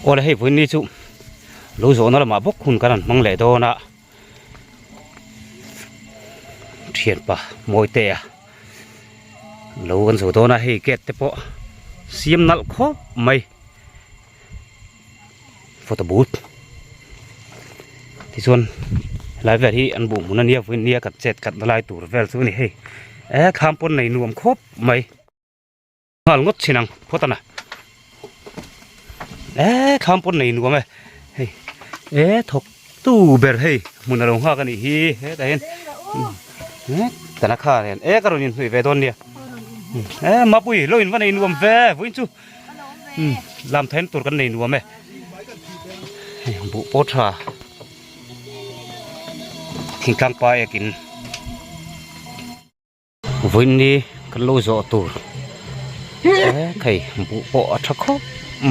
Awle hei vawiin ni chu lo zawhna lamah bawk hun kan han hmang leh dawn a thianpa Mawitea lo kan zo dawn a hei gate te pawh siam nalh khawp mai photo booth tichuan helai vel hi an buh hmun ania vawiin nia kan chet khatna lai tur vel chu a ni hei eh thlam pawn nei nuam khawp mai. Nghal ngawt chin ang phawt a na eh thlam pawn nei nuam e hei eh thawk tu ber hei hmun a lo nghak a nih hi hetah hian eh tana kha hian eh ka rawn inhnawih ve dawn nia eh mapui lo in va nei nuam ve vawiin chu lam then tur kan nei nuam e hei buh pawh tha thingtlang pa ekin. Vawiin kan lo zawh tur hei buh pawh a tha khawp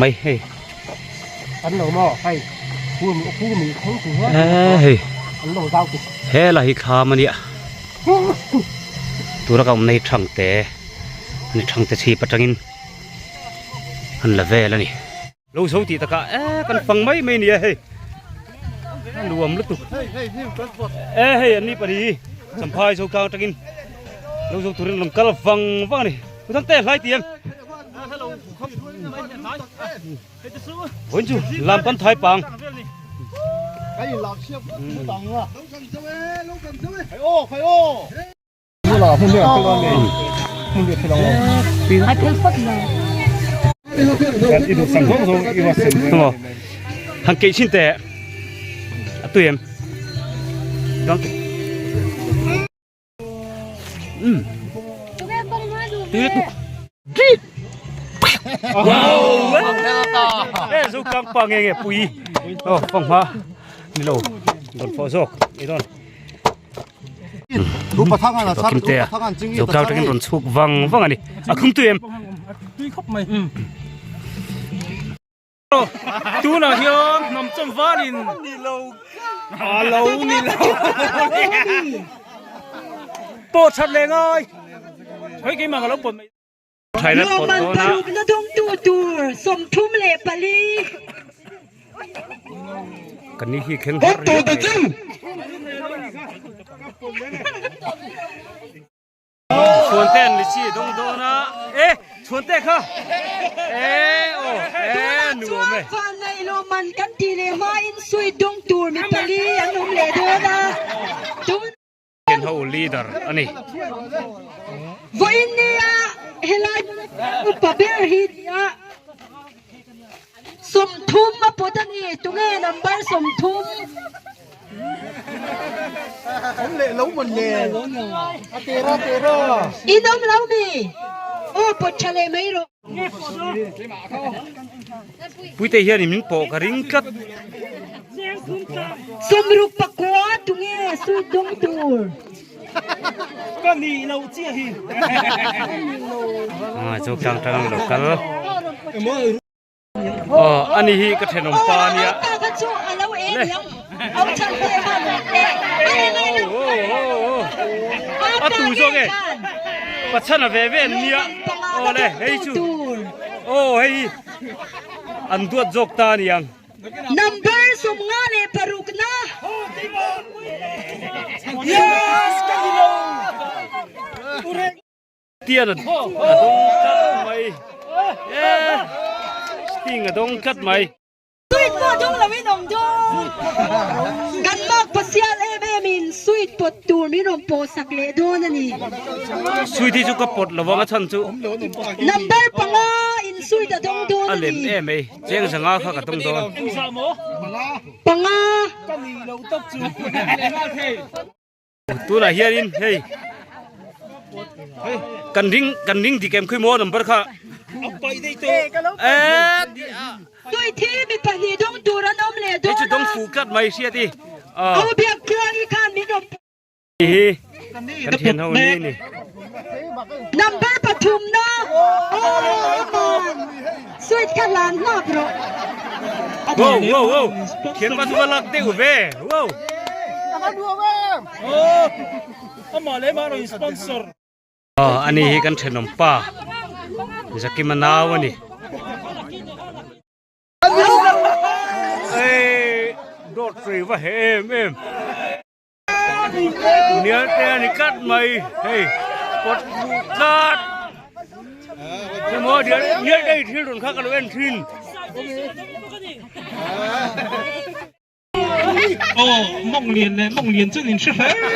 mai hei hei he lai hi thlam a nia tuna ka awmna hi thangte ani thangte chhip atangin an la vel a ni. Lo zo tih takah eh kan fang mai mai nia hei a nuam lutuk eh hei an ni pahnih hi champhai zo tlang atangin lo zo turin rawn kal vang vang a ni thuthang te hlai ti em vawiin chu lam kan thai pang Han keih chin teh a tui em tui lutuk zo tlang pa nge nge pui aw fanghma ni lo rawn fawh zawk ni dawn. Kimtea zo tlang tangin rawn chhuk vang vang a ni a khum tui em tunah hian hnam chawm valin a lo ni lo pawh that leh ngai khawi keimah ka lo pawt mai Lawmman parukna dawngtu tur 34. Kan ni hi thleng har riau mai. Chhuante an lichi dawng dawn a e chhuante kha e aw e nuam e. Vanneih lawmman kan tih leh hmain suit dawng tur mi pali an awm leh dawn a. Thian ho leader a ni. Vawiin nia helai upa ber hi nia 30 a pawt a ni tunge number 30. In awm lo mi? Aw pawt tha leh mai rawh. Puite hian min pawh ka ring tlat. Sawmruk pakua tunge suit dawng tur. Ka nih loh chiah hi. Ah chu tlang tlang lo kal. Aw ani hi ka thenawm pa ania. Le. A tu zawk e. Pachhan a ve ve an nia. Aw le hei chu. Aw hei an duat zawk ta aniang. Number 56 na. Yes ka ni lo. Tian a dawng tlat mai. Sting a dawng tlat mai. Sweet pawh dawng lo in awm dawn. Kan mak pasial em em in sweet pawt tur min rawn pawh sak leh dawn a ni. Sweet hi chu ka pawt lo vang a chhan chu. Number panga in sweet a dawng dawn a ni. A lem em ei. Cheng zanga kha ka dawng dawn. Panga. Tunah hianin hei kan ring kan ring dik em khui maw number kha Tui thi mi pahnih dawng tur an awm leh dawn a. Hei chu dawng fuh tlat mai hriat i. Au biak tluang i khan min rawn. Hi kan thian ho ni ni. Number pathum na aw sweet kha hlan hlak rawh. Wow wow wow thian pa chu va lak deuh ve wow. Aw ani hi kan thenawm pa Zakima nau ani. Tray va he em em. Nial te a ni tlat mai hei pot luh tlat emaw nial nial te thil rawn kha ka lo en thin. Aw mawng lian leh mawng lian chu an inhre hle mai.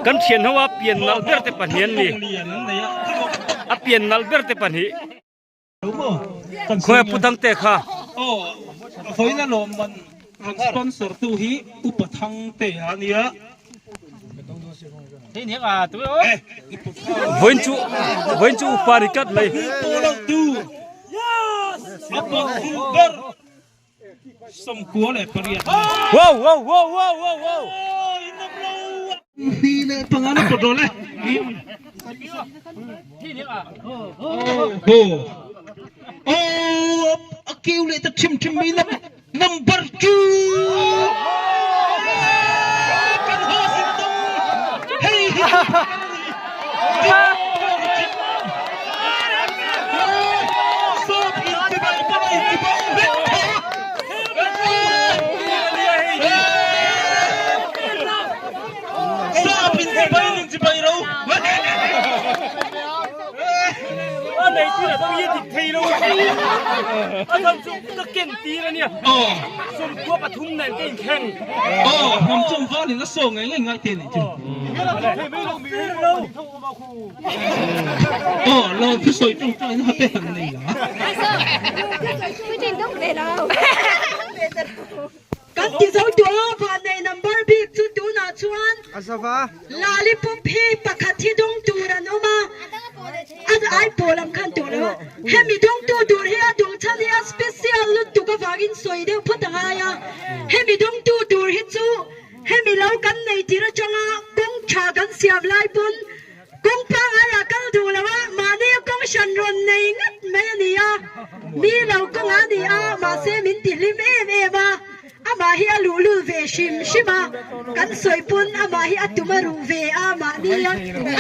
Kan thian ho a pian nalh ber te pahnih an ni. A pian nalh ber te pahnih. Khawi pu dangte kha. Aw vawiina lawmman rawn sponsor tu hi Upa Thangte a nia. Vawiin chu vawiin chu upa ni tlat mai. A pawh fuh ber 98. Wow wow wow wow wow wow. Hnih leh panga na pawt rawh le. Ho. Oh, a keu leh ta thim thim mi number 2. Kan ho sin tum. Hei hi. A nei tir a dang hi a dik thei lo a tham chu ka ken tir a nia sawmkhua pathum nen ka inkheng. Aw hnam chawm valin a saw ngei ngei ngai te nih chu. Aw lo thu sawi tawng tawng in hate han nei la. Kan ti zo tawh a, vannei number bik chu tunah chuan Lalipop hi pakhat hi dawng tur an awm a, a ai pawl ang khan tawh lo a, hemi dawngtu tur hi a duh chhan hi a special lutuk avangin sawi deuh phawt a ngai a, hemi dawngtu tur hi chu Hemi lo kan nei tir atanga kawng tha kan siam lai pawn kawng pangai ah kal duh lo a, mahni a kawng hran rawn nei ngat mai a ni a, mi lo kawng ah a ni a, mahse min ti hlim em em a, amah hi a luhlul ve hrim hrim a, kan sawi pawn amah hi a tum a ruh ve a, mahni a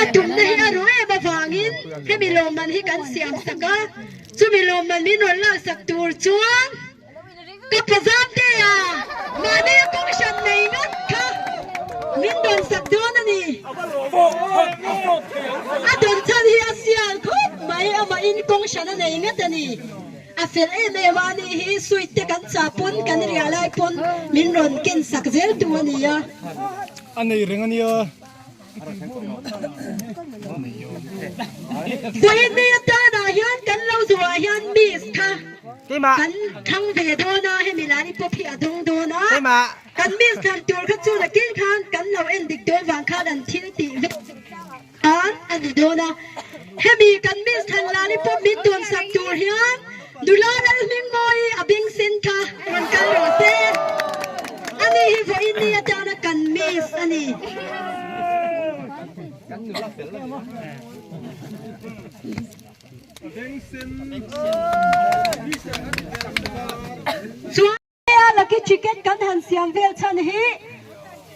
a tumna hi a ruh em avangin hemi lawmman hi kan siam sak a, chumi lawmman min rawn laksak tur chuan. Ka pazam te a, mahni a kawng hran nei ngat kha min dawn sak dawn a ni. A dawn chhan hi a sial khawp mai, amahin kawng hran a nei ngat a ni. A fel em em a ni hi, sweet te kan chah pawn kan riah lai pawn min rawn ken sak zel tu a ni a. A nei reng a nia. Vawiin atanah hian kan lo zuah hian miss kha kan thlang ve dawn a, hemi lani pawp hi a dawng dawn a, kan miss thlan tur kha chu nakin khan kan lo en dik dawn vang khan an thil tih vel khan a ni dawn a, hemi kan miss thlan lani pawp min dawn sak tur hian nula Lalhmingmawii a beng sen kha rawn kal rawh se, ani hi vawiin ni atana kan miss a ni. Chuan a lucky chicken kan han siam vel chhan hi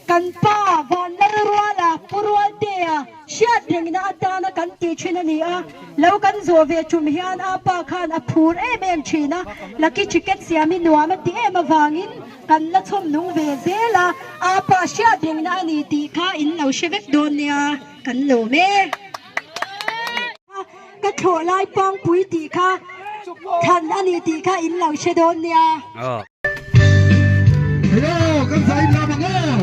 kan pa Vanlalruala Pu Rualtea hriat rengna atana kan tih thin a ni a, lo kan zawh ve tum hian a pa khan a phur em em thin a, lucky chicken siam hi nuam a ti em avangin kan la chhawm nung ve zel a, a pa hriat rengna a ni tih kha in lo hre vek dawn nia kan lawm e. Ka thlawh lai pangpui tih kha thlan a ni tih kha in lo hre dawn nia. Hello, kan zai lam ang aw.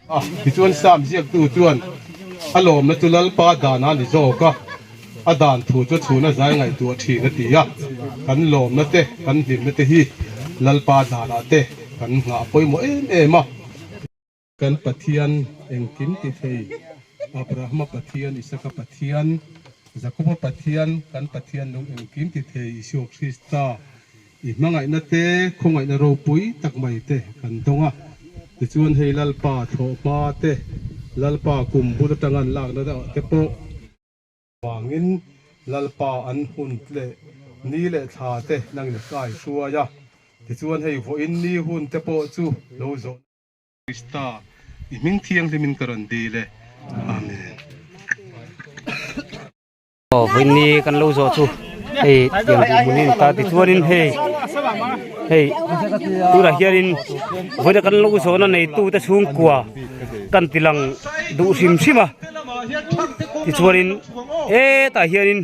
A, tichuan Sam ziaktu chuan a lawmna chu Lalpa dana ni zawk a, a dan thu chu chhuna zai ngaihtuah thin a ti a, kan lawmna te, kan hlimna te hi Lalpa danah te kan nghah pawimawh em em a. Kan Pathian engkim ti thei, Abrahama Pathian, Isaka Pathian, Jakoba Pathian, kan Pathian nung engkim ti thei Isua Krista, I hmangaihna te, khawngaihna ropui tak mai te kan dawng a. Tichuan hei Lalpa thlawhhma te, Lalpa kum bul atanga an lakna te pawh vangin Lalpa an hun leh ni leh thla te nangin a kai hruai a. Tichuan hei vawiin ni hun te pawh chu lo zawh. Krista, i hming thianghlimin ka rawn dil e. Amen. Aw vawiin kan lo zawh chu hei tiang duh hmun in ta tichuanin hei hei tunah hianin vawiina kan lo zawhna neitute chhungkua kan ti lang duh hrim hrim a tichuanin hetah hianin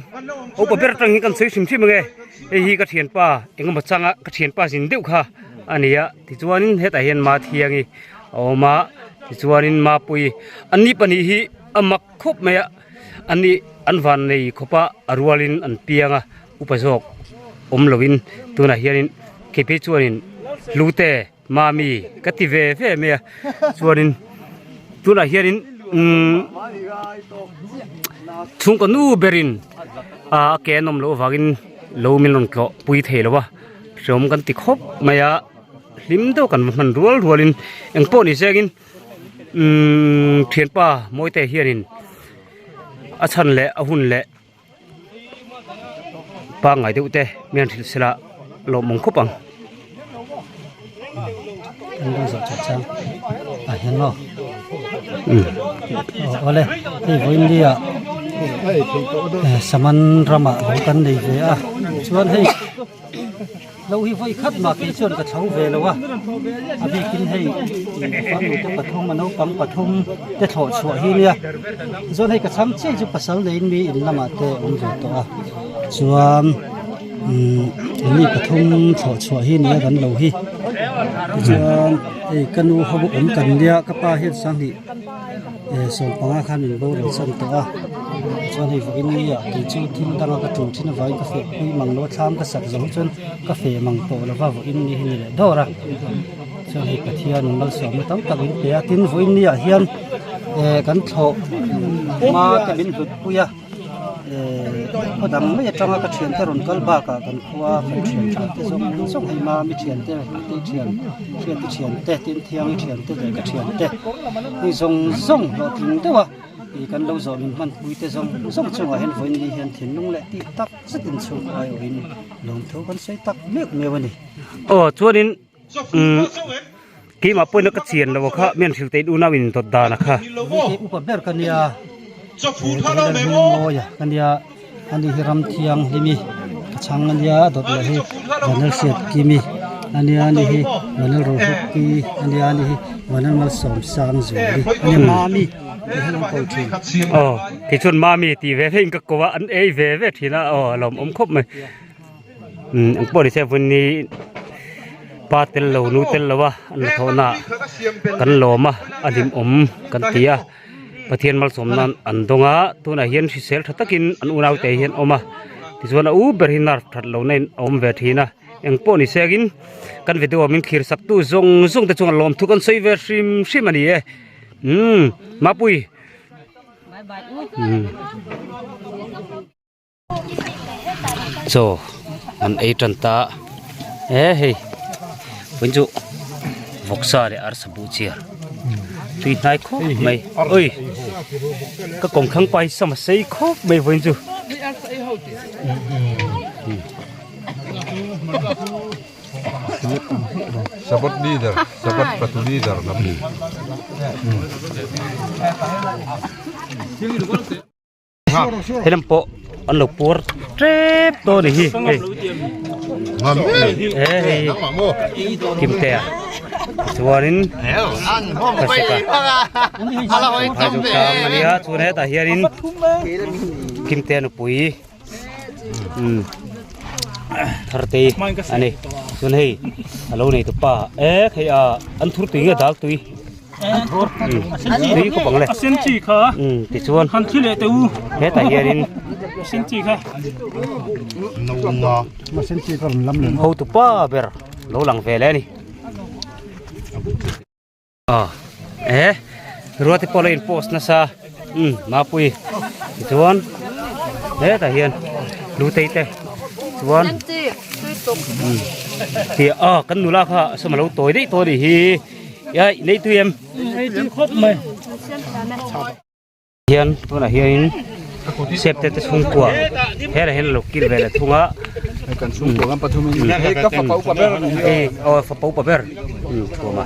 upa ber atang hi kan sawi hrim hrim ange hei hi ka thianpa engemaw changa ka thianpa zin deuh kha a ni a tichuanin hetah hian Mathiangi a awm a tichuanin Mapuii anni pahnih hi a mak khawp mai a. Ani an van nei khawp a a rualin an piang a upa zawk awm loin tunah hianin kei phei chuanin hlute mami ka ti ve ve mai a chuanin tunah hianin umm chhungkaw nu berin a ke an awm loh avangin lo min rawn tlawh pui thei lo a hreawm kan ti khawp mai a hlim deuh kan va hman rual rualin engpawh ni sengin. Umm thianpa Mawite hianin a chhan leh a hun leh pangngai deuh te mi an hrilh sela lawmawm khawp ang. Kan lo zawh chawt chang ah hian maw umm awle hei vawiin ni ah saman ramah lo kan nei ve a chuan hei. Lo hi vawi khat mah kei chuan ka chho ve lo a, a bikin hei farnu te pathum a naupang pathum te thlawh chhuah hi nia chuan hei ka chhang chiah chu pasal neiin mi in lamah te awm ve tawh a chuan umm mi pathum thlawh chhuah hi nia kan lo hi tichuan hei ka nu ho awm kan nia ka pa hian sanghnih. Sawmpanga khan min boral chan tawh a chuan hei vawiin ni ah kei chu thil danga ka tul thin avangin ka feh pui mang lo a thlam ka sak zawng chuan ka feh mang tawh lova vawiin ni hi ni leh dawr a chuan hei Pathian malsawmna tam tak min pe a tin vawiin ni ah hian kan thlawh hma te min hlut pui a. Khaw dang mai atanga ka thiante rawn kal bakah kan khua kan thian tha te zawng zawng hei mami thiante te thian hriati thiante tin thiangi thiante leh ka thiante hei zawng zawng hlawhtling deuh a ih kan lo zawh min hmanpui te zawng zawng chungah hian vawiin ni hian thinlung leh tih tak zetin chhungkaw aiawhin lawmthu kan sawi tak meuh meuh a ni. Aw chuanin umm keimah pawhin a ka chian lo kha mian hrilh tein unau in dawt dan a kha. Hei upa ber ka nia eh mawi a ka nia ani hi ram thianghlimi ka chhang a nia a dawt leh hi vanel hriat kimi a nia ani hi vanel rohluki a nia ani hi vanel malsawm sang zuali a nia mami tih hian an ko thin. Aw kei chuan mami tih ve ve in ka ko a an ei ve ve thin a aw a lawmawm khawp mai. Umm eng pawh ni se vawiin pa tel lo nu tel lo a an la thawh na kan lawm a a hlimawm kan ti a Pathian malsawm nan an dawng a tunah hian hrisel tha takin an unau te hian awm a tichuan a u ber hi nerve that lo na in a awm ve thin a eng pawh ni se angin kan video ah min thlir sak tu zawng zawng te chuan lawmthu kan sawi ve hrim hrim a ni e umm Mapui umm. Chaw an ei tan ta e hei vawiin chu vawksa leh arsa buh chiar tui hnai khawp mai ui ka kawng thlang pa hi sama sei khawp mai vawiin chu. Sabat leader sabat patu leader lam. Helam pawh an lo puar tep tawh a ni hi hei he hei kimtea chuanin khasika phai zo tlang a nia chuan hetah hianin kimtea nupui umm tharte a ni chuan hei a lo nei tupa ek hei a an thur tui nge dal tui. Tui khawp ang le. A sen chi kha. Tichuan. Han thi leh teh u. Hetah hianin. A sen chi kha. Hotu pa ber lo lang ve leh a ni. Aw e ruati pawh lo in post nasa umm mapui tichuan hetah hian hlutei te chuan umm tih aw kan nula kha sawm alo tawi daih tawh a nih hi ia nei tui em nei tui khawp mai. Hian tunah hianin sep te te chhungkua helai hian a lo kil ve leh thung a kan chhungkua kan pathum in hei ka fapa upa ber ani hei aw fapa upa ber thuam a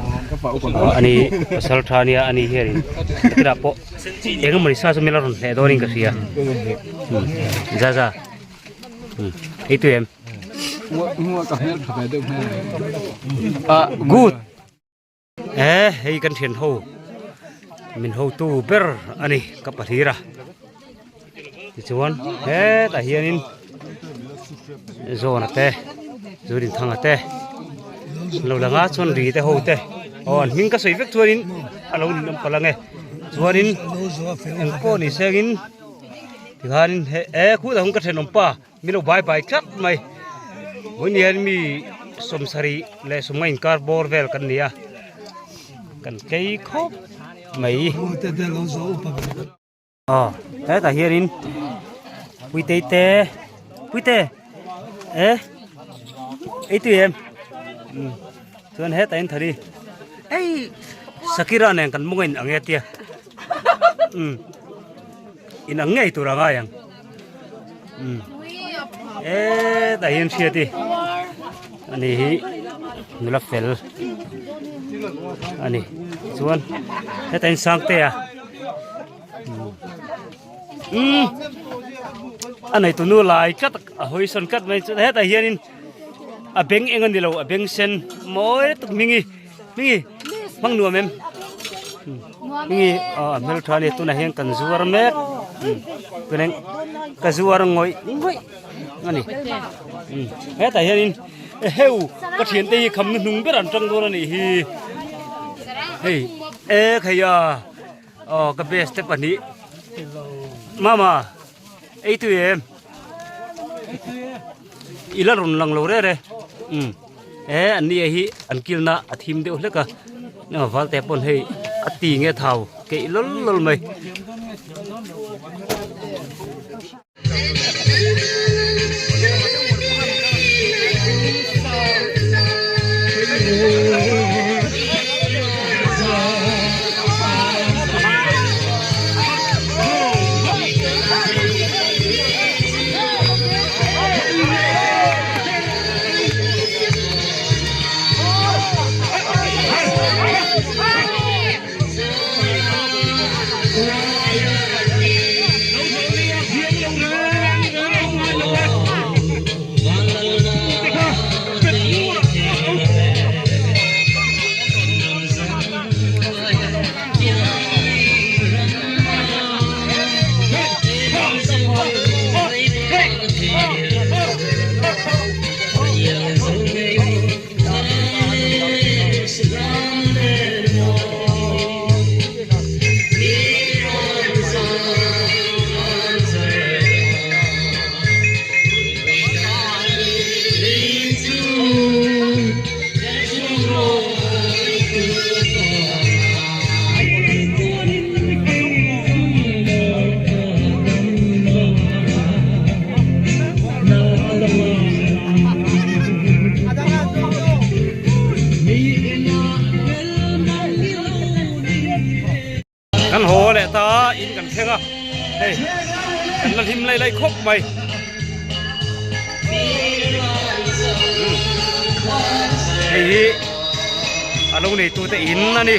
ani pasal tha ania ani hianin nakina pawh engemaw sa chu min la rawn hleh dawnin ka hria za za ei tui em good. E hei kan thian ho min hotu ber a ni ka pahlir a tichuan hetah hianin zawna te zurinthanga te an lo lang a chuan ri te ho te aw an hming ka sawi vek chuanin a lo ninawm palh ang e chuanin engpawh ni sengin tikhanin e khutah khan ka thenawm pa. Min lo bai bai tlat mai. Vawiin hian mi sawmsarih leh sawmnga inkar bawr vel kan ni a, kan tlei khawp mai. Aw hetah hianin Puitei te Puite e ei tui em chuan hetah hian thari ei Shakira nen kan mawng a in ang e tia in ang ngei tur a ngai ang. Hetah hian hriat i ani hi nula fel ani chuan hetah hian sangtea umm a nei tunu lai tlat a hawi sawn tlat mai chuan hetah hianin a beng eng ani lo a beng sen mawi lutuk hmingi hmingi hmang nuam em hmingi aw a hmeltha a ni tunah hian kan zuar mek tunah ka zuar ngawih ngawih a ni hetah hianin eheu ka thiante hi kham hnuhnung ber an tang dawn a nih hi hei e khaia aw ka best te pahnih mama ei tui em i la rawn lang lo rere umm. He an ni hi an kilna a thim deuh hlek a valte pawn hei a ti nge thau keih lawl lawl mai. Kan haw leh ta a in kan thleng a hei kan la hlim lai lai khawp mai. Hei hi a lo neitute in a ni.